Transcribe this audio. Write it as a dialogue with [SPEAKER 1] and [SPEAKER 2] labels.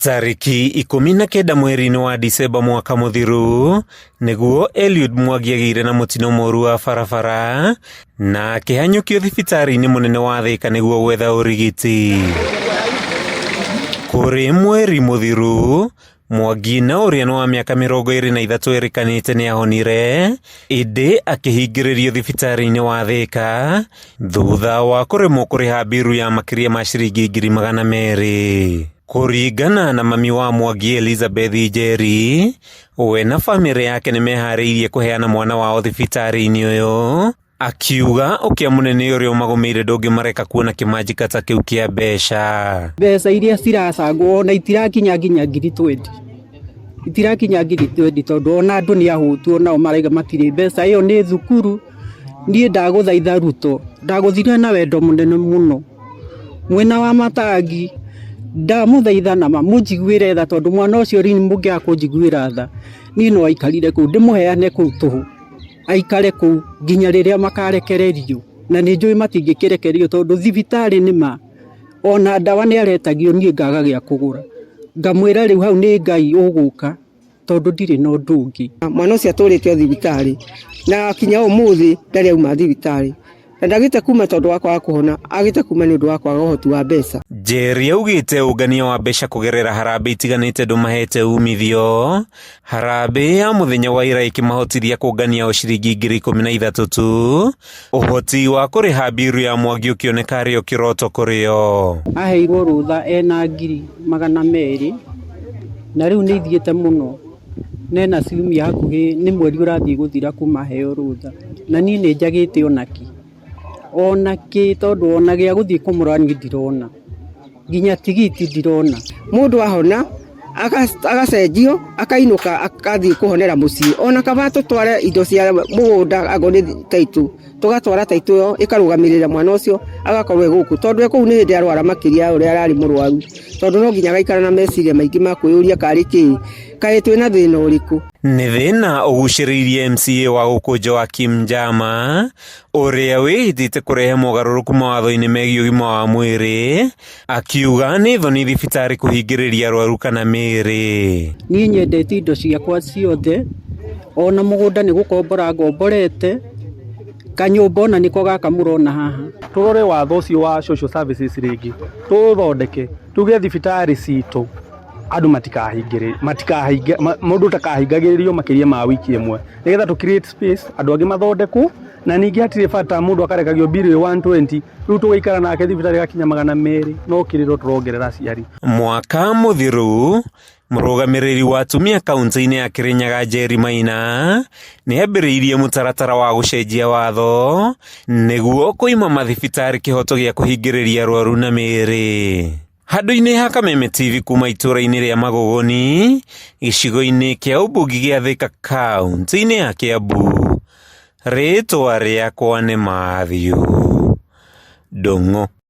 [SPEAKER 1] Tarĩki 19 mweri-inĩ wa Dicemba mwaka mũthiru nĩguo Eliud Mwangi agĩire na mũtino mũru wa barabara na akĩhanyũkio thibitarĩ-inĩ mũnene wa Thĩka nĩguo gwetha ũrigiti. Kũrĩ mweri mũthiru Mwangi na ũrĩa nĩ wa mĩaka 23 erĩkanĩte nĩ ahonire ĩndĩ akĩhingĩrĩrio thibitarĩ-inĩ wa Thĩka thutha wa kũremwo kũrĩha mbiru ya makĩria ma ciringi 200,000. Kũringana na mami wa Mwangi Elizabeth Njeri, we na bamĩrĩ yake nĩ meharĩirie kũheana mwana wao thibitarĩ-inĩ ũyũ, akiuga ũkĩa mũnene ũrĩa ũmagũmĩire ndũngĩmareka kuona kĩmanjĩka ta kĩu kĩa mbeca.
[SPEAKER 2] Mbeca iria ciracangwo ona itirakinya nginya 20,000, itirakinya 20,000, tondũ ona andũ nĩ ahũtu, onao marauga matirĩ mbeca. Ĩyo nĩ thukuru. Niĩ ndagũthaitha Ruto, ndagũthire na wendo mũnene mũno mwena wa matangi, ndamũthaitha nama mũnjiguĩre tha, tondũ mwana ũcio rĩu mũngĩaga kũnjiguĩra tha, niĩ no aikarire kũu, ndĩmũheane kũu tũhũ, aikare kũu nginya rĩrĩa makarekererio, na nĩ njũĩ matingĩkĩrekererio, tondũ thibitarĩ nĩ ma ona ndawa nĩ aretagio, niĩ ngaga gĩa kũgũra, ngamwĩra rĩu hau nĩ Ngai ũgũka, tondũ ndirĩ na ũndũ ũngĩ.
[SPEAKER 3] Mwana ũcio atũrĩte o thibitarĩ na kinya ũmũthĩ ndarĩ auma thibitarĩ, na ndagĩte kuma tondũ wa kwaga kũhona, agĩte kuma nĩ ũndũ wa kwaga ũhoti wa mbeca.
[SPEAKER 1] Njeri augĩte ũngania wa mbeca kũgerera harambĩ itiganĩte ndũmahete umithio, harambĩ ya mũthenya wa ira ĩkĩmahotithia kũngania o ciringi 13,000 tu, ũhoti wa kũrĩha mbiru ya Mwangi ũkĩoneka arĩ o kĩroto kũrĩ o.
[SPEAKER 2] Aheirwo rũtha ena 200,000, na rĩu nĩ ithiĩte mũno, na ena ciumia hakuhĩ, nĩ mweri ũrathiĩ gũthira kuma aheo rũtha, na niĩ nĩ njagĩte onakĩ, onakĩ, tondũ ona gĩa gũthiĩ kũmũrora niĩ ndirona, nginya tigiti ndirona.
[SPEAKER 3] Mũndũ ahona agacenjio, akainũka, akathiĩ kũhonera mũciĩ, ona kaba tũtware indo cia mũgũnda angorwo nĩ taitũ, tũgatwara taitũ ĩyo ĩkarũgamĩrĩra mwana ũcio agakorwo e gũkũ, tondũ e kũu nĩ hĩndĩ arwara makĩria ya ũrĩa ararĩ mũrwaru, tondũ no nginya agaikara na meciria maingĩ ma kwĩyũria karĩ kĩ, kaĩ twĩna thĩna ũrĩkũ.
[SPEAKER 1] Nĩ thĩna ũgucĩrĩirie MCA wa gũkũ Joakim Njama ũrĩa wĩhĩtĩte kũrehe mogarũrũku mawatho-inĩ megiĩ ũgima wa mwĩrĩ, akiuga nĩ thoni thibitarĩ kũhingĩrĩria arwaru kana mĩĩrĩ.
[SPEAKER 2] Niĩ nyendete indo ciakwa ciothe, ona mũgũnda nĩ gũkombora ngomborete, kanyũmba ona nĩko gaka mũrona haha.
[SPEAKER 4] Tũrore watho ũcio wa social services rĩngĩ, tũũthondeke, tuge thibitarĩ citũ andũ matikahingĩrĩ matikahinge mũndũ ndakahingagĩrĩrio makĩria ma wiki ĩmwe, nĩgetha tũ create space andũ angĩ mathondekwo, na ningĩ hatirĩ bata mũndũ akarekagio bill ĩ 120, rĩu tũgaikara nake thibitarĩ ĩgakinya 200, no kĩrĩro tũrongerera aciari.
[SPEAKER 1] Mwaka mũthiru, mũrũgamĩrĩri wa atumia kaunti-inĩ ya Kirinyaga Njeri Maina nĩ ambĩrĩirie mũtaratara wa gũcenjia watho nĩguo kũima mathibitarĩ kĩhoto gĩa kũhingĩrĩria arwaru na mĩĩrĩ. Handũ-inĩ ha Kameme TV kuma itũũra-inĩ rĩa Magũgũni, gĩcigo-inĩ kĩa ũmbunge gĩa Thĩka kaunti-inĩ ya Kĩambu, rĩtwa rĩakwa nĩ Matthew Ndũng'ũ.